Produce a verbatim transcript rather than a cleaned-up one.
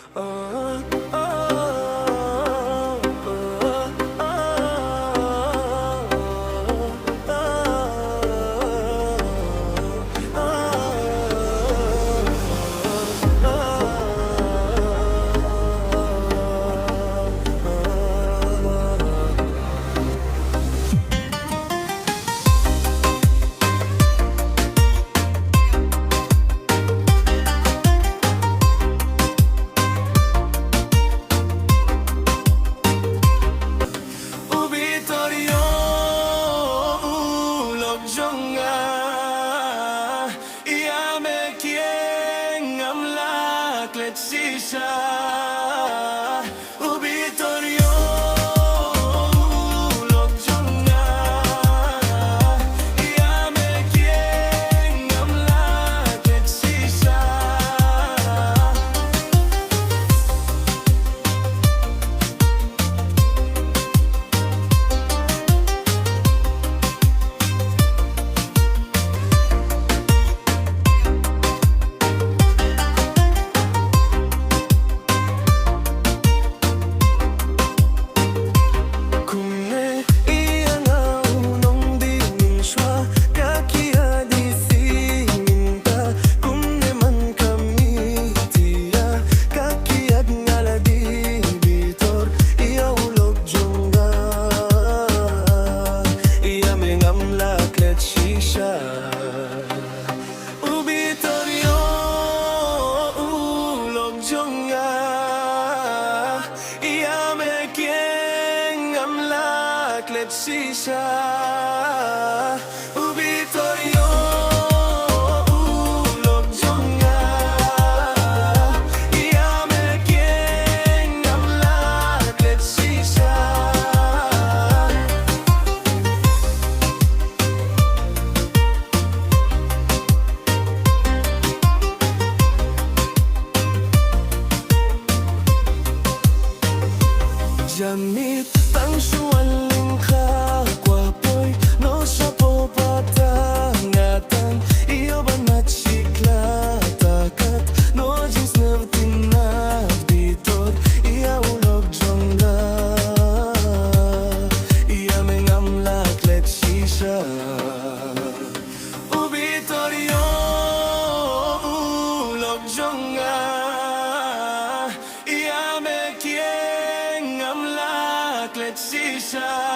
U Bitorio u lok jong nga, ïa me kieng ngam lah klet shisha. U Bitorio u lok jong nga, ïa me kieng ngam lah klet shisha. Kumne ïa nga u nongdih mynshuwa, ka kiad ïa i si mynta. Kumne man ka mitia, ka kiad nga la dih Bitor, ïa u lok jong nga, ïa me ngam lah klet shisha. U Bitorio u lok jong nga, ïa me kieng ngam lah klet shisha. U Bitorio u lok jong nga, ïa me kieng ngam lah klet shisha. Jan miet tang shu wan lyngkha, kwah poi noh shapoh Patalngataang, ïoh ban mad shi khlaw, ta katno jingsngew tynnat Bitor, ïa u lok jong nga, ïa me ngam lah klet shisha. U Bitorio u lok jong nga, ïa me kieng ngam lah klet shisha.